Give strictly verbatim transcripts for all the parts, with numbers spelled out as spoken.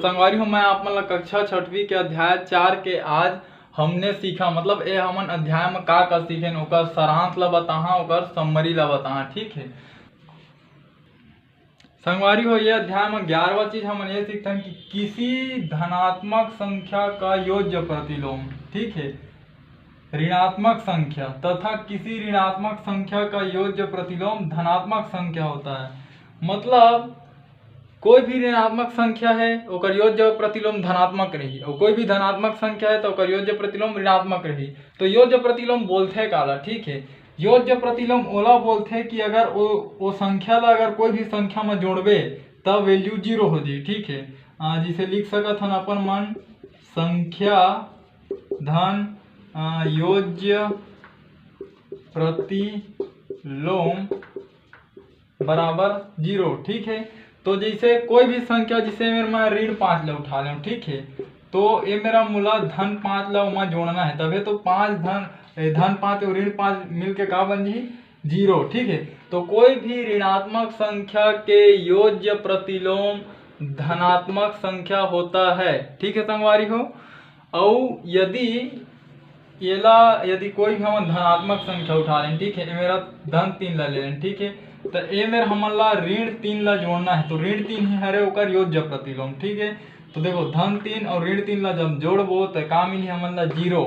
संगवारी हो, मैं आप मन ला कक्षा छठवीं के अध्याय चार के आज हमने सीखा, मतलब ए हमन अध्याय में का का सीखेन, ओकर सारांश ला बताहा, ओकर summary ला बताहा, ठीक है। संगवारी हो, ये अध्याय में ग्यारहवाँ चीज हमन ये सीखथन कि किसी धनात्मक संख्या का योज्य प्रतिलोम, ठीक है, ऋणात्मक संख्या तथा किसी ऋणात्मक संख्या का योज्य प्रतिलोम धनात्मक संख्या होता है। मतलब कोई भी ऋणात्मक संख्या है, ओकर योज्य प्रतिलोम धनात्मक रही, और कोई भी धनात्मक संख्या है, तो ओकर योज्य प्रतिलोम ऋणात्मक रही। तो योज्य प्रतिलोम बोलथे काला, ठीक है। योज्य प्रतिलोम ओला बोलथे कि अगर ओ, ओ संख्या ला अगर कोई भी संख्या में जोड़बे, तब value zero हो जाही, ठीक है। आ, जिसे लिख सकत हन अपन मन संख्या धन, आ, योज्य प्रतिलोम बराबर zero, ठीक है। तो जैसे कोई भी संख्या, जैसे मेर मैं ऋण पाँच ला उठा लें, ठीक है, तो ये मेरा मोला धन पाँच ला ओमा जोड़ना है, तभे तो पाँच धन, ए, धन पाँच और ऋण पाँच मिलके का बन जाही? Zero, ठीक है। तो कोई भी ऋणात्मक संख्या के योज्य प्रतिलोम धनात्मक संख्या होता है, ठीक है संगवारी हो। अउ यदि एला, यदि कोई भी हमन धनात्मक संख्या उठा लेन, ठीक है, ए मेरा धन तीन ला ले लेन, ठीक है, तो ए मेर हमन ला ऋण तीन ला जोड़ना है, तो ऋण तीन ही हरे ओकर योज्य प्रतिलोम, ठीक है। तो देखो, धन तीन और ऋण तीन ला जब जोड़बो तो का मिली हमन ला? Zero,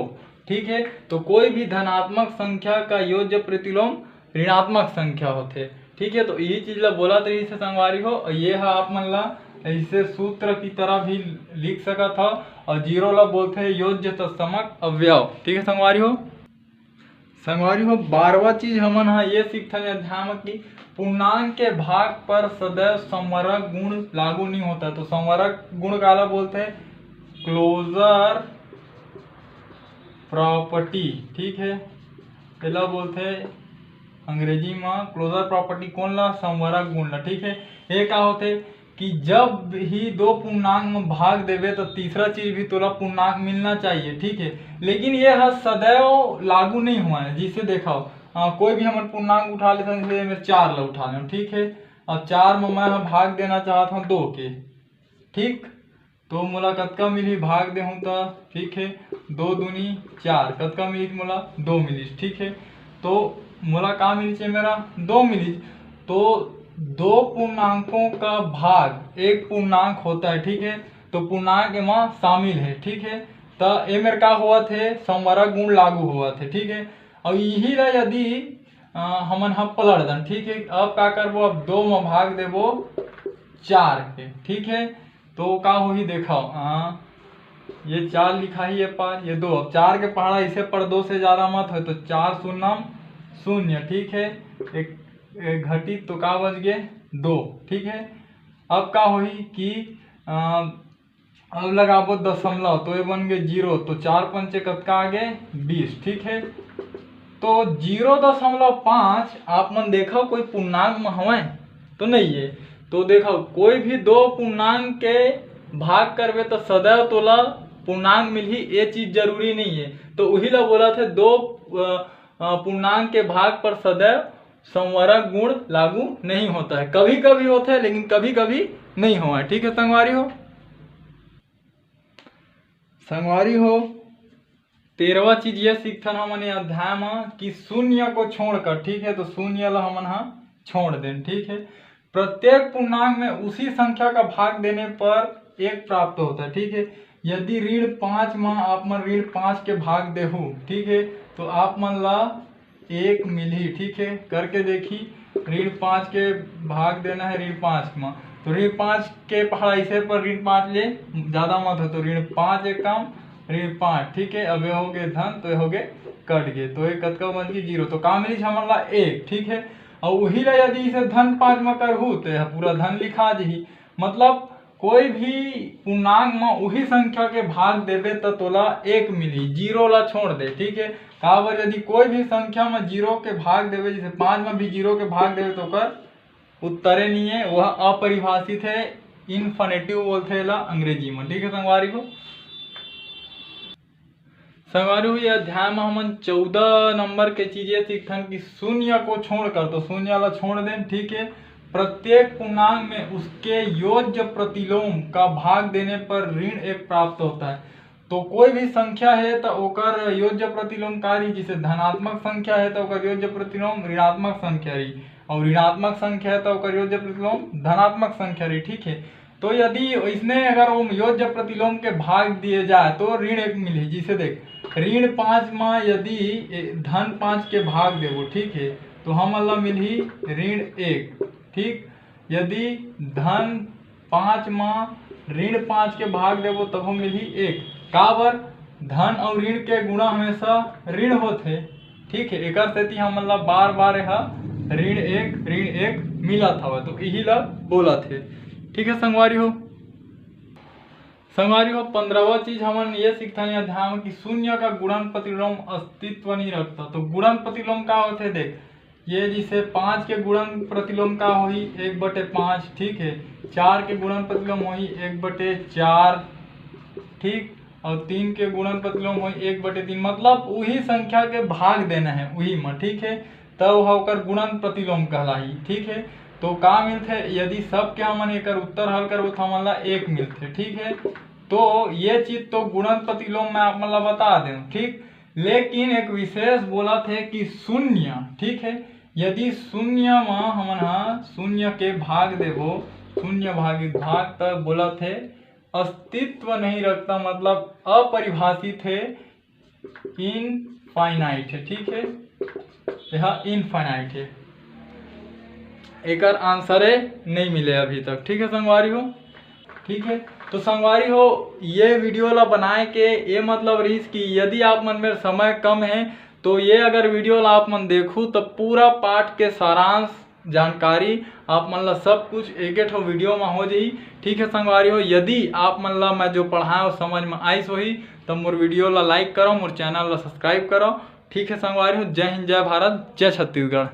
ठीक है। तो कोई भी धनात्मक संख्या का योज्य प्रतिलोम ऋणात्मक संख्या होथे, ठीक है। तो यही चीज ला बोलत रहिस हे संगवारी हो, और ये हा आप मन ला ऐसे सूत्र की तरह भी लिख सकत हव, और zero ला बोलथे योज्य तत्समक अवयव, ठीक है संगवारी हो। संगवारी हो, बारहवाँ चीज हमन हा ये सीखथन अध्याय म कि पूर्णांक के भाग पर सदैव संवरक गुण लागू नहीं होता। तो संवरक गुण काला बोलथे? Closure property, ठीक है, एला बोलथे अंग्रेजी म closure property। कोन ला? संवरक गुण ला, ठीक है। ये का होथे कि जब ही दो पूर्णांक म भाग देबे तो तीसरा चीज भी तोला पूर्णांक मिलना चाहिए, ठीक है। लेकिन ये ह सदैव लागू नहीं हुआ है। जिसे देखो, आ, कोई भी हमन पूर्णांक उठा लेथन, जैसे मैं चार ला उठा लें, ठीक है, और चार म मैं ह भाग देना चाहत हूँ दो के, ठीक, तो मोला कतका मिली? भाग देहूँ त, ठीक है, दो दूनी चार, कतका मिली मोला? दो मिली, ठीक है। तो मोला का मिली? मेरा दो मिली। तो दो पूर्णांकों का भाग एक पूर्णांक होता है, ठीक है, तो पूर्णांक एमा शामिल है, ठीक है। त ए मेर का होवत है? संवरक गुण लागू होवत है, ठीक है। और यही ला यदि, अ, हमन ह पलट दन, ठीक है, अब का करबो? अब दो म भाग देबो चार के, ठीक है। तो का होही? देखो, हाँ, ये चार लिखा ही ये पार, ये दो। अब चार के पहाड़ा इसे पढ़, दो से ज्यादा मत हो, तो चार शून्यम शून्य, ठीक है, एक, एक घटित, तो का बच गए? दो, ठीक है। अब का होही कि, अ, अब लगाबो दशमलव, तो ये बन गए zero, तो चार पंचे कतका आ गए? बीस, ठीक है। तो zero दशमलव पाँच आप मन देखो कोई पूर्णांक में हवय तो नहीं है। तो देखो, कोई भी दो पूर्णांक के भाग करबे तो सदैव तोला पूर्णांक मिलही, ये चीज जरूरी नहीं है। तो उही ला बोलथे दो, अ, अ, पूर्णांक के भाग पर सदैव संवरक गुण लागू नहीं होता है। कभी कभी होता है, लेकिन कभी कभी नहीं होता है, ठीक है संगवारी हो। संगवारी हो, तेरहवाँ चीज ये सीखथन हमन ये अध्याय म कि शून्य को छोड़कर, ठीक है, तो शून्य ला हमन हा छोड़ देन, ठीक है। प्रत्येक पूर्णांक में उसी संख्या का भाग देने पर एक प्राप्त होता है, ठीक है। यदि ऋण पाँच म आप मन ऋण पाँच के भाग देहू, ठीक है, तो आप मन ला एक मिलही, ठीक है, करके देखी। ऋण पाँच के भाग देना है ऋण पाँच म, तो ऋण पाँच के पहाड़ा इसे पर ऋण पाँच ले ज्यादा मत हो, तो ऋण पाँच एक कम ऋण पाँच, ठीक है। अब ये हो गए धन, तो ये हो गए कट गए, तो ये कतका बन गई? Zero। तो का मिली हमन ला? एक, ठीक है। और वही ला यदि इसे धन पाँच म करहू तो यह पूरा धन लिखा जही। मतलब कोई भी पूर्णांक म उही संख्या के भाग देबे त तोला एक मिली, zero ला छोड़ दे, ठीक है। काबर यदि कोई भी संख्या म zero के भाग देबे, जैसे पाँच म भी zero के भाग देबे तो ओकर उत्तरे नहीं है, वह अपरिभाषित है, इन्फिनेटिव बोलथे एला अंग्रेजी म, ठीक है संगवारी हो। संगवारी हो, ये अध्याय म हमन चौदह नंबर के चीज ये सीखथन कि शून्य को छोड़कर, तो शून्य ला छोड़ देन, ठीक है। प्रत्येक पूर्णांक में उसके योज्य प्रतिलोम का भाग देने पर ऋण एक प्राप्त होता है। तो कोई भी संख्या है तो ओकर योज्य प्रतिलोम का रही, जैसे धनात्मक संख्या है तो ओकर योज्य प्रतिलोम ऋणात्मक संख्या रही, और ऋणात्मक संख्या है तो ओकर योज्य प्रतिलोम धनात्मक संख्या रही। ठीक है, तो यदि इसने अगर वो योज्य प्रतिलोम के भाग दिए जाए तो ऋण एक मिलही। जैसे देख, ऋण पाँच में यदि ए, धन पाँच के भाग देबो, ठीक है, तो हमन ला मिलही ऋण एक। ठीक, यदि धन पाँच में ऋण पाँच के भाग देबो तभो मिलही एक। काबर? धन और ऋण के गुणा हमेशा ऋण होथे। ठीक है, एकर सेती हमन ला बार बार यह ऋण एक ऋण एक मिलत हवय, तो इही ला बोलत हे। ठीक है संगवारी हो, संगवारी हो, पंद्रहवा चीज हमन ये सीखथन ये अध्याय में कि शून्य का गुणन प्रतिलोम अस्तित्व नहीं रखता। तो गुणन प्रतिलोम का होथे? देख, ये जैसे पाँच के गुणन प्रतिलोम का होही? एक बटे पाँच। ठीक है, चार के गुणन प्रतिलोम होही एक बटे चार। ठीक, और तीन के गुणन प्रतिलोम होही एक बटे तीन, मतलब वही संख्या के भाग देना है वही में। ठीक है, तब वह ओकर गुणन प्रतिलोम कहलाही। ठीक है, तो का मिलथे? यदि सबके हमन एकर उत्तर हल करबो तो हमन ला एक मिलथे। ठीक है, तो ये चीज तो गुणन प्रतिलोम में आप मन ला बता दें। ठीक, लेकिन एक विशेष बोलत हे कि शून्य, ठीक है, यदि शून्य में हमन ह शून्य के भाग देबो, शून्य भागित भाग, तब बोलत हे अस्तित्व नहीं रखता, मतलब अपरिभाषित है, इनफाइनाइट है। ठीक है, यह इनफाइनाइट है, एकर आंसरे नहीं मिले अभी तक। ठीक है संगवारी हो, ठीक है, तो संगवारी हो, ये वीडियो ला बनाए के ये मतलब रहीस कि यदि आप मन मेर समय कम है तो ये अगर वीडियो ला आप मन देखू तो पूरा पाठ के सारांश जानकारी आप मन ला सब कुछ एक ठो वीडियो में हो जाही। ठीक है संगवारी हो, यदि आप मन ला मैं जो पढ़ाए वो समझ में आइस होही तो मोर वीडियो ला लाइक करो, मोर चैनल ला सब्सक्राइब करो। ठीक है संगवारी हो, जय हिंद, जय भारत, जय छत्तीसगढ़।